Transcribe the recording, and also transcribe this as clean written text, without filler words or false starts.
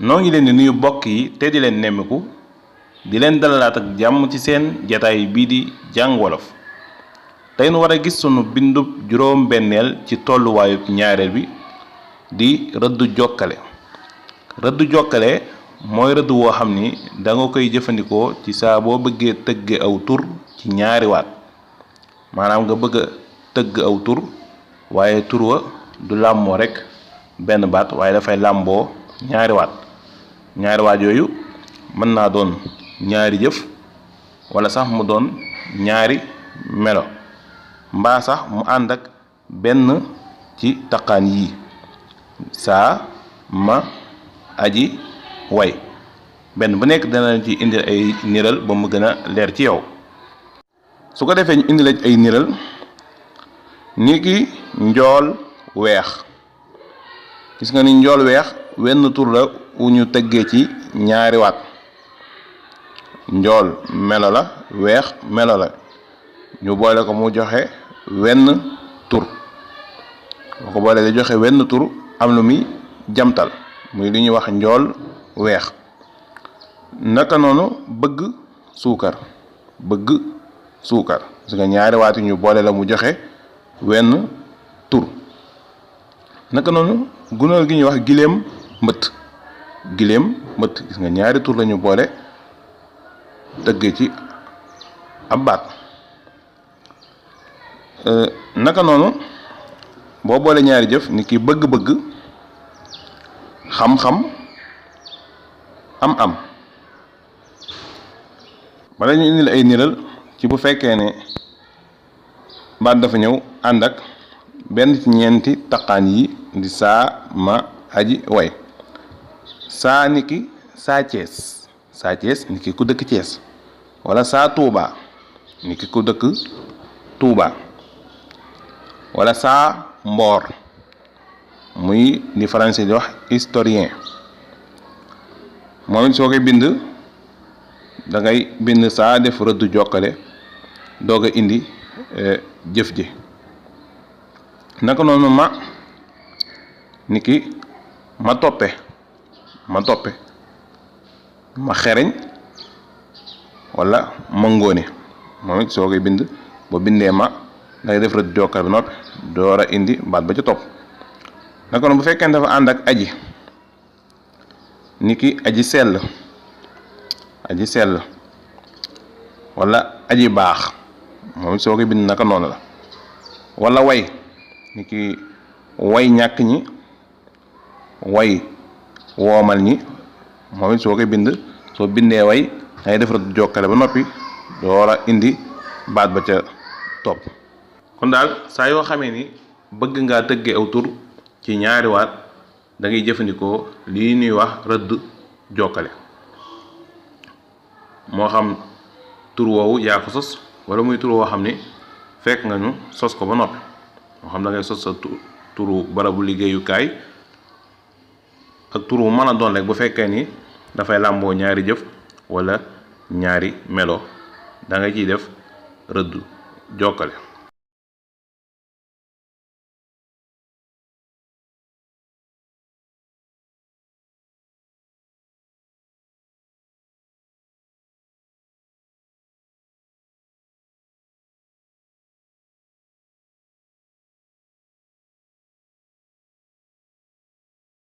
noo ngi leen di nuyu bokk yi te di leen nemmiku di leen dalalaat ak jàmm ci seen jataay bii di jàng wolof. tey nu war a gis sunu bindub juróom benneel ci tolluwaayub ñaareel bi di rëddu jokkale. rëddu jokkale mooy rëdd woo xam ni da nga koy jëfandikoo ci saa boo bëggee tëgge aw tur ci ñaari waat, maanaam nga bëgg a tëgg aw tur waaye tur wa du làmboo rek benn baat waaye dafay làmboo ñaari waat yooyu mën naa doon ñaari jëf wala sax mu doon ñaari melo mbaa sax mu ànd ak benn ci taqaan yi saa ma aji way. benn bu nekk dana ci indi ay niral ba mu gën a leer ci yow. su ko defee ñu indi la ay niral ni ki njool weex. gis nga ni njool weex wenn tur la wu ñu tëggee ci ñaari waat. njool melo la, weex melo la, ñu boole ko mu joxe wenn tur. boo ko boole da joxe wenn tur am lu muy jamtal muy li ñuy wax njool weex. naka noonu bëgg suukar. parce que ñaari waat yi ñu boole la mu joxe wenn tur. naka noonu gunóor gi ñuy wax gileem mbëtt. gis nga ñaari tur lañu boole tëgg ci ab baat. naka noonu boo boole ñaari jëf ni ki bëgg-bëgg, xam-xam, am-am. bala ñu indil ay niral ci bu fekkee ne baat dafa ñëw ànd ak benn ci ñeenti taqaan yi di saa ma aji way. saa niki saa Cees niki ku dëkk Cees, wala saa Tuuba niki ku dëkk Tuuba, wala saa Mboor muy li français di wax historien. moom it soo koy bind da ngay bind saa def rëddu jokkale doog a indi jëf ji. naka noonu ma niki ma toppe, ma xereñ wala ma ngóone. moom it soo koy bind boo bindee ma dangay def rëdd jokkale ba noppi door a indi baat ba ca topp. naka noonu bu fekkee ne dafa ànd ak aji niki aji sell wala aji baax. moom it soo koy bind naka noonu la. wala way niki way ñàkk ñi, way woomal ñi. moom it soo koy bind soo bindee way dangay def rëdd jokkale ba noppi door a indi baat ba ca topp. kon daal saa yoo xamee ni bëgg ngaa tëggee aw tur ci ñaari waat da ngay jëfandikoo lii ñuy wax rëdd jokkale. moo xam tur woowu yaa ko sos wala muy tur woo xam ni fekk nga ñu sos ko ba noppi. moo xam da ngay sos sa turu barabu liggéeyukaay ak tur wu mën a doon rek bu fekkee ni dafay làmboo ñaari jëf wala ñaari melo da nga ciy def rëdd jokkale.